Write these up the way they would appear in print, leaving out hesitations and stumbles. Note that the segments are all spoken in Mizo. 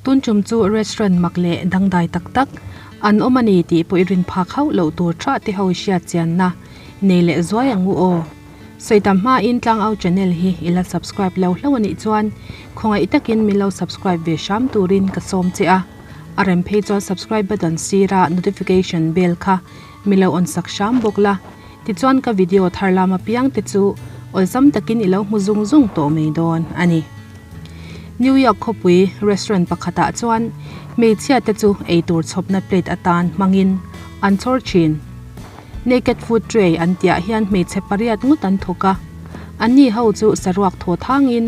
Tun tum chu restaurant mak leh dangdai tak tak an awm a ni tih pawh i rin phak hauh loh tur tha te ho hriat chianna nei leh zuai ang u aw. Sawitam hmain Tlangau channel hi i la subscribe lo hlauh a nih chuan khawngaih takin min lo subscribe ve hram turin ka sawm che a, a rem phei chuan subscribe button sira notification bell kha mi lo on sak hram bawk la, tichuan ka video thar lam apiang te chu awlsam takin i lo hmu zung zung tawh mai dawn a ni. New York khawpui restaurant pakhatah chuan hmeichhia te chu eitur chhawpna plate atan hmangin an chhawr thin. Naked food tray an tihah hian hmeichhe pariat ngawt an thawk a, anni ho chu saruak thaw thangin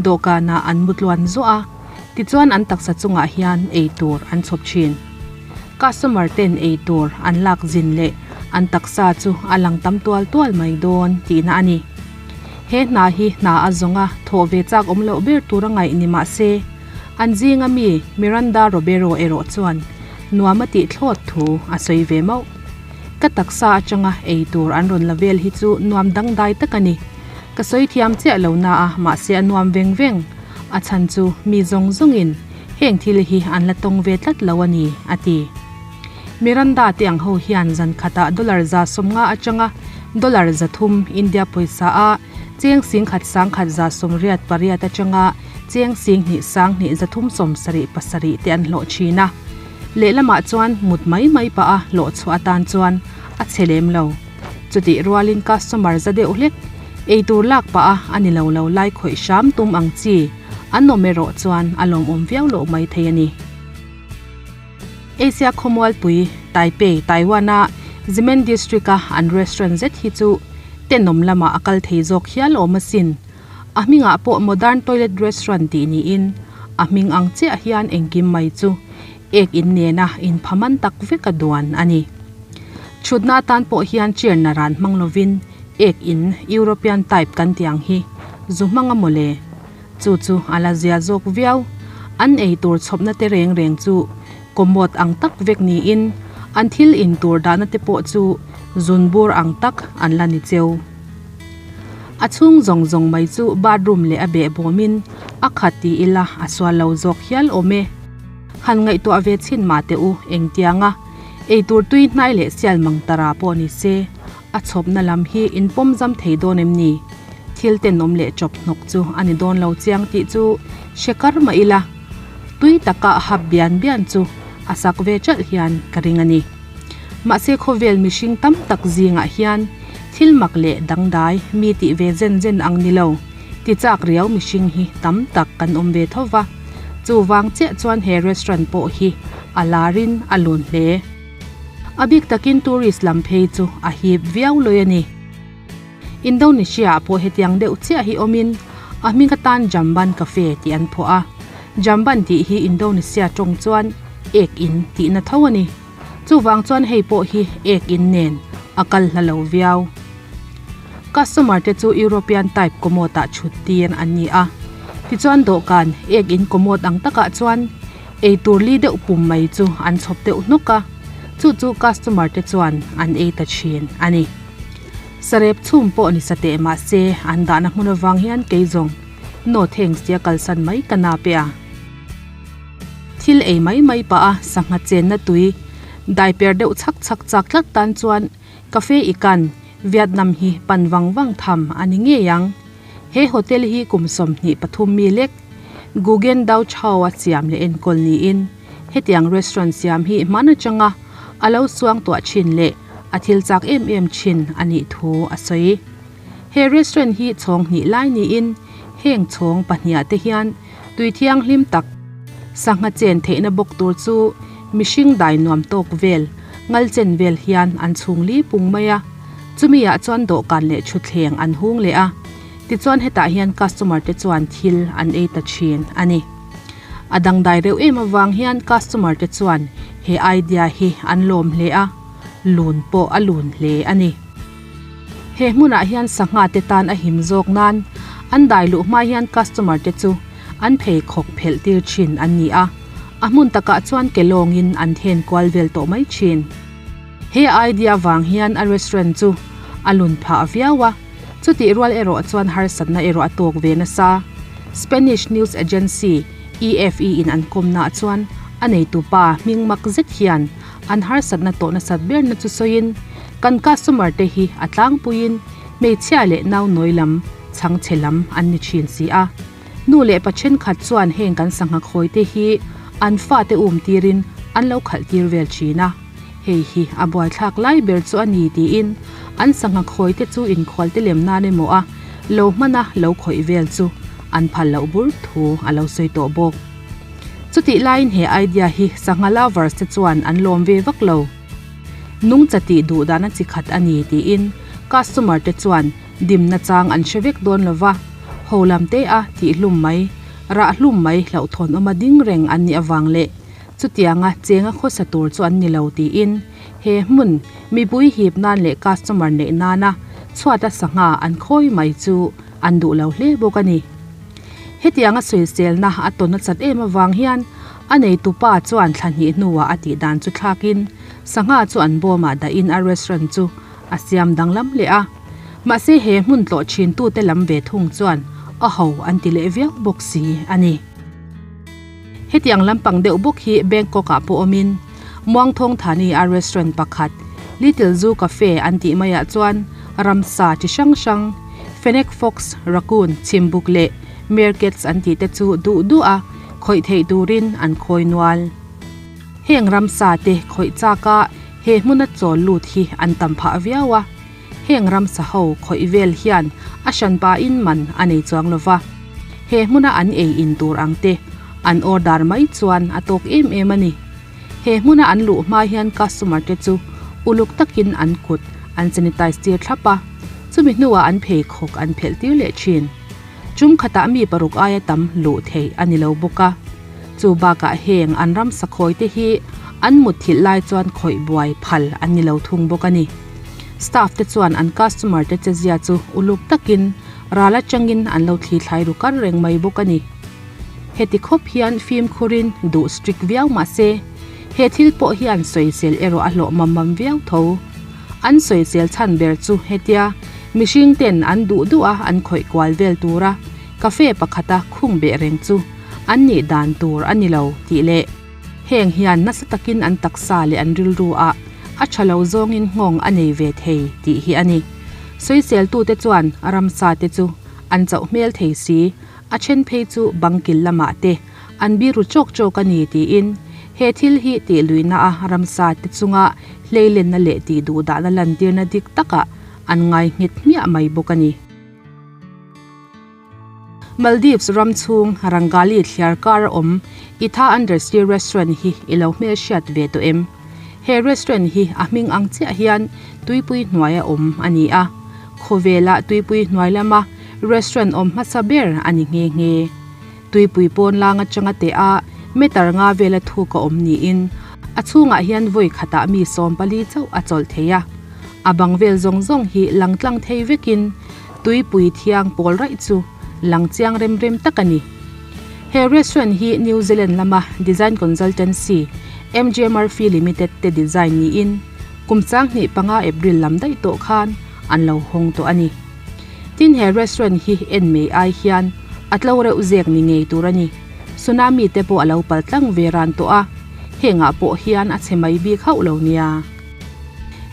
dawhkanah an mu tluan zuah a, tichuan an taksa chungah hian eitur an chhawp thin. Customer ten eitur an lak zin leh an taksa chu a lang tam tual tual mai dawn tihna a ni. He hna hi hna a zawnga thawh ve chak awm loh ber tur a ngaih ni mah se, an zinga mi Miranda Robero erawh chuan nuam a tih thlawt thu a sawi ve mauh. Ka taksa atanga ei tur an rawn la vel hi chu nuam dangdai tak a ni. Ka sawi thiam chiah lo na a, mahse a nuam veng veng. A chhan chu mi zawng zawngin heng thil hi an la tawng ve tlat lo a ni, a ti. Miranda te ang ho hian zan khatah dollar 150 atanga dollar 300 India pawisa a cheng singkhat sangkhat 188 atanga cheng singhnih sanghnih 377 te an hlawh thin a. Lehlamah chuan mut mai mai pah a hlawh chhuah atan chuan a chhe lem lo. Chutih rualin customer za deuh hlek eitur lak pah a a ni lo lo lai khawih hram tum ang chi an awm erawh chuan a lawmawm viau loh mai thei a ni. Asia khawmualpui Taipei, Taiwan-a Ximen District-a an restaurant zet hi chu tenawm lamah a kal thei zawk hial awm asin. A hmingah pawh Modern Toilet Restaurant tih niin a hming ang chiah hian engkim mai chu ek in nena inphaman tak vek a duan a ni. Chhutna atan pawh hian chair naran hmang lovin ek in European type kan tih ang hi zu hmang a mawle. Chu chu a la zia zawk viau. An ei tur chhawpna te reng reng chu commode ang tak vek niin an thil in tur dahna te pawh chu zunbur ang tak an la ni cheu. A chhung zawng zawng mai chu bathroom leh a behbawmin a khat ti ila a sual lo zawk hial awm e. Han ngaihtuah ve chhin mah teh u engtianga eitur tui hnai leh sial mang tara pawh ni se a chhawpna lam hi in pawm zam thei dawn em ni? Thil tenawm leh chawp hnawk chu a ni dawn lo chiang tih chu hre kar mah ila tui taka hap bian bian chu a sak ve chalh hian ka ring a ni. Mahse khawvel mihring tam tak zingah hian thil mak leh dangdai mi tih ve zen zen ang ni lo, ti chak riau mihring hi tam tak kan awm ve tho va. Chuvang chiah chuan he restaurant pawh hi a larin a lun hle. A bik takin tourist lam phei chu a hip viau lawi a ni. Indonesia-ah pawh hetiang deuh chiah hi awmin a hming atan Jamban Cafe tih an phuah a. Jamban tih hi Indonesia tawng chuan ek in tihna tho a ni. Chuvang chuan hei pawh hi ek in nen a kal hla lo viau. Customer te chu European type commode ah chhut tir an ni a. Tichuan dawhkan ek in commode ang takah chuan eitur li deuh pum mai chu an chhawp deuh hnawk a, chu chu customer te chuan an ei ta thin a ni. Sarep chhum pawh ni sa teh mah se an dahna hmun avang hian kei zawng no thanks tia kalsan mai ka nap e a. Thil ei mai mai pah a sangha chenna tui dai per deuh chhak chhak chak tlat tan chuan Cafe Ikan, Vietnam hi pan vang vang tham a ni ngei ang. He hotel hi kum 23 mi lek Guggen Dao Chao a siam leh enkawl niin hetiang restaurant siam hi hman atanga a lo suang tuah thin leh a thil chak em em thin a nih thu a sawi. He restaurant hi chhawng hnih lai niin heng chhawng pahniha te hian tui thianghlim tak sangha chen theihna bawk tur chu mihring dai nuam tawk vel ngal chen vel hian an chhung li pung mai a, chumi ah chuan dawhkan leh thutthleng an hung leh a, tichuan hetah hian customer te chuan thil an ei ta thin a ni. A dangdai reuh em avang hian customer te chuan he idea hi an lawm hle a, lun pawh a lun hle a ni. He hmunah hian sangha te tan a him zawk nan an dai luh hma hian customer te chu an pheikhawk phelh tir thin an ni a, a hmun takah chuan ke lawngin an then kual vel tawh mai thin. He idea vang hian a restaurant chu a lun phah viau a, chutih rual erawh chuan harsatna erawh a tawk ve nasa. Spanish news agency. EFE in an kawmnaah chuan a neitupa hming mak zet hian an harsatna tawh nasat berna chu sawiin, Kan customer te hi a tlangpuiin hmeichhia leh nau nawi lam, chhangchhe lam an ni thin si a. Nu leh pa thenkhat chuan heng kan sangha khawi te hi an fate um tirin an lo khalh tir vel thin a, hei hi a buaithlak lai ber chu a ni tiin an sangha khawi te chu inkhual te lem nan emaw a lo hman a lo khawih vel chu an phal loh bur thu a lo sawi tawh bawk. Chutih laiin he idea hi sangha lovers te chuan an lawm ve vak lo. Nungcha tih duh dahna chi khat a ni tiin customer te chuan Dimna chang an hre vek dawn lo va, ho lam te a tih hlum mai, rah hlum mai hlauhthawn awma ding reng an nih avang leh chutianga chenga khawsa tur chu an ni lo tiin he hmun mipui hip nan leh customer neih nana chhuata sangha an khawi mai chu an duh lo hle bawk a ni. Hetianga sawiselna a tawn a chat em avang hian a neitupa chuan thla hnih hnuah a tih dan chu thlakin sangha chu an bawmah dahin a restaurant chu a siam danglam leh a, mahse he hmun tlawh thin tute lam ve thung chuan a ho an ti leh viau bawk si a ni. Hetiang lampang deuh bawk hi Bangkok ah pawh awmin Muangthawng Thani a restaurant pakhat Little Zoo Cafe an tih maiah chuan ramsa chi hrang hrang Fennec Fox, Raccoon, Chhimbuk leh Meerkats an tih te chu duh duh a khawih theih turin an khawi nual. Heng ramsa te khawih chak a He hmuna chawl lut hi an tam phah viau a, heng ramsa ho khawih vel hian a hran pahin man a nei chuang lo va, he hmuna an ei in tur ang te an order mai chuan a tawk em em a ni. He hmuna an luh hma hian customer te chu uluk takin an kut an sanitize tir thlap a, chumi hnuah an pheikhawk an phelh tir leh thin. Tum khatah mi paruk aia tam luh theih a ni lo bawk a. Chu bakah heng an ramsa khawi te hi an mutthilh lai chuan khawih buai phal an ni lo thung bawk a ni. Staff te chuan an customer te chezia chu uluk takin ral atangin an lo thli thlai ru kar reng mai bawk a ni. Heti khawp hian fimkhurin duh strict viau mah se, he thil pawh hian sawisel erawh a hlawh mam mam viau tho. An sawisel chhan ber chu hetia mihring ten an duh duh a an khawih kual vel tura cafe pakhata khung beh reng chu an nih dan tur a ni lo tih leh heng hian nasa takin an taksa leh an rilru ah a tha lo zawngin nghawng a nei ve thei tih hi a ni. Sawiseltute chuan ramsa te chu an chauh hmel thei si, a then phei chu bangkil lamah te an biru chawk chawk a ni tiin he thil hi tih luihna a ramsa te chunga hleilenna leh tih duhdahna lantirna dik takah an ngai nghet hmiah mai bawk a ni. Maldives ram chhung Rangali thliar kar a awm Ithaa Undersea Restaurant hi i lo hmelhriat ve tawh em? He restaurant hi a hming ang chiah hian tuipui hnuai a awm a ni a, khawvela tuipui hnuai lama restaurant awm hmasa ber a ni nghe nghe. Tuipui pawn lang atanga teh a meter nga vela thuk a awm niin a chhungah hian vawi khatah mi 14 chauh a chawlh thei a, a bang vel zawng zawng hi lang tlang thei vekin Tuipui thiang pawl raih chu lang chiang rem rem tak a ni. He restaurant hi New Zealand lama design consultancy MJ Murphy Limited te design niin kum changhnih panga April lam daih tawh khan an lo hawng tawh a ni. Tin he restaurant hi en mai ai hian a tlo reuh zek ni ngei tur a ni. Tsunami te pawh a lo pal tlang ve ran tawh a, hengah pawh hian a chhe mai bik hauh lo nia.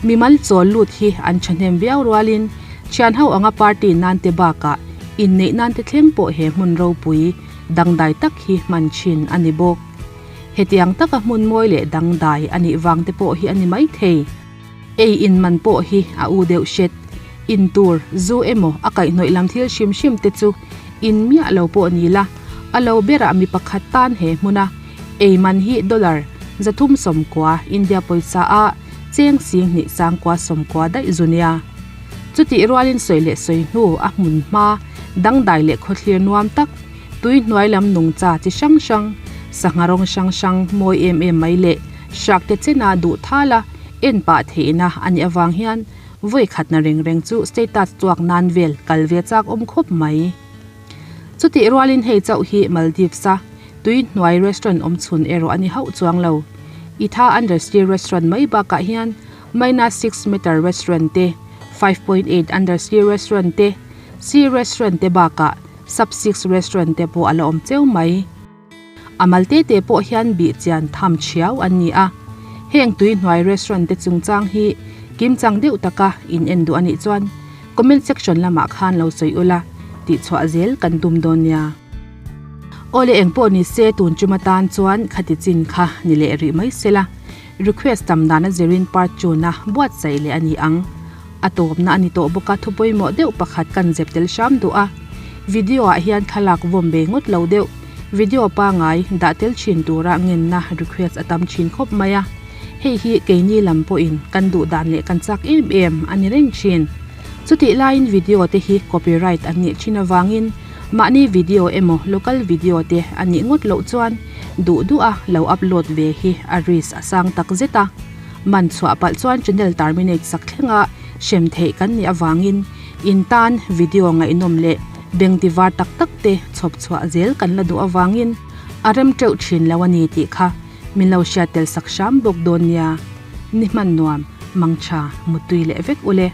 Mimal chawl lut hi an thahnem viau rualin thian ho anga party nan te bakah inneih nan te thleng pawh he hmun ropui dangdai tak hi hman thin a ni bawk. Hetiang taka hmun mawi leh dangdai a nih vang te pawh hi a ni maithei. Ei in man pawh hi a u deuh hret. In tur, zu emaw a kaihhnawih lam thil hrim hrim te chu in miah lo pawh ni la, a lo berah mi pakhat tan he hmuna Ei man hi dollar 390 India pawisa a cheng 20 sangkua 90 daih zu nia. Chutih rualin sawi leh sawi hnu a hmun hma dangdai leh khawthlir nuam tak, tui hnuai lam nungcha chi hrang hrang, sangha rawng hrang hrang mawi em em mai leh hrak te chena duh thal a en pah theihna a nih avang hian vawi khatna reng reng chu status tuak nan vel kal ve chak awm khawp mai. Chutih rualin hei chauh hi Maldives a tui hnuai restaurant awm chhun erawh a ni hauh chuang lo. Ithaa Undersea Restaurant mai bakah hian Minus Six Meter Restaurant te, 5.8 Undersea Restaurant te, Sea Restaurant te bakah Sub Six Restaurant te pawh a la awm cheu mai. A mal te te pawh hian bih chian tham thiau an ni a. Heng tui hnuai restaurant te chungchang hi kimchang deuh taka in en duh a nih chuan comment section lamah khan lo sawi ula tihchhuah zel kan tum dawn nia. Awle engpawh ni se tun chum atan chuan khati chin kha ni leh rih mai sela request tam dan a zirin part chuna buatsaih leh a ni ang. A tawpna a ni tawh bawk a thu pawimawh deuh pakhat kan zep tel hram duh a. Video ah hian thlalak vawm ve ngawt lo deuh. Video pangai dah tel thin tura ngenna request a tam thin khawp mai a. Hei hi keini lam pawhin kan duh dan leh kan chak em em a ni reng thin. Chutih laiin video te hi copyright an nih thin avangin mahni video emaw local video te a nih ngawt loh chuan duh duh a lo upload ve hi a risk a sang tak zet a. Man chhuah palh chuan channel terminate sak thlenga hrem theih kan nih avangin in tan video ngaihnawm leh beng ti var tak tak te chhawp chhuah zel kan la duh avangin a rem teuh thin lo a ni tih kha min lo hriat tel sak hram bawk dawn nia. Ni hman nuam, mangtha, muttui leh vek ule.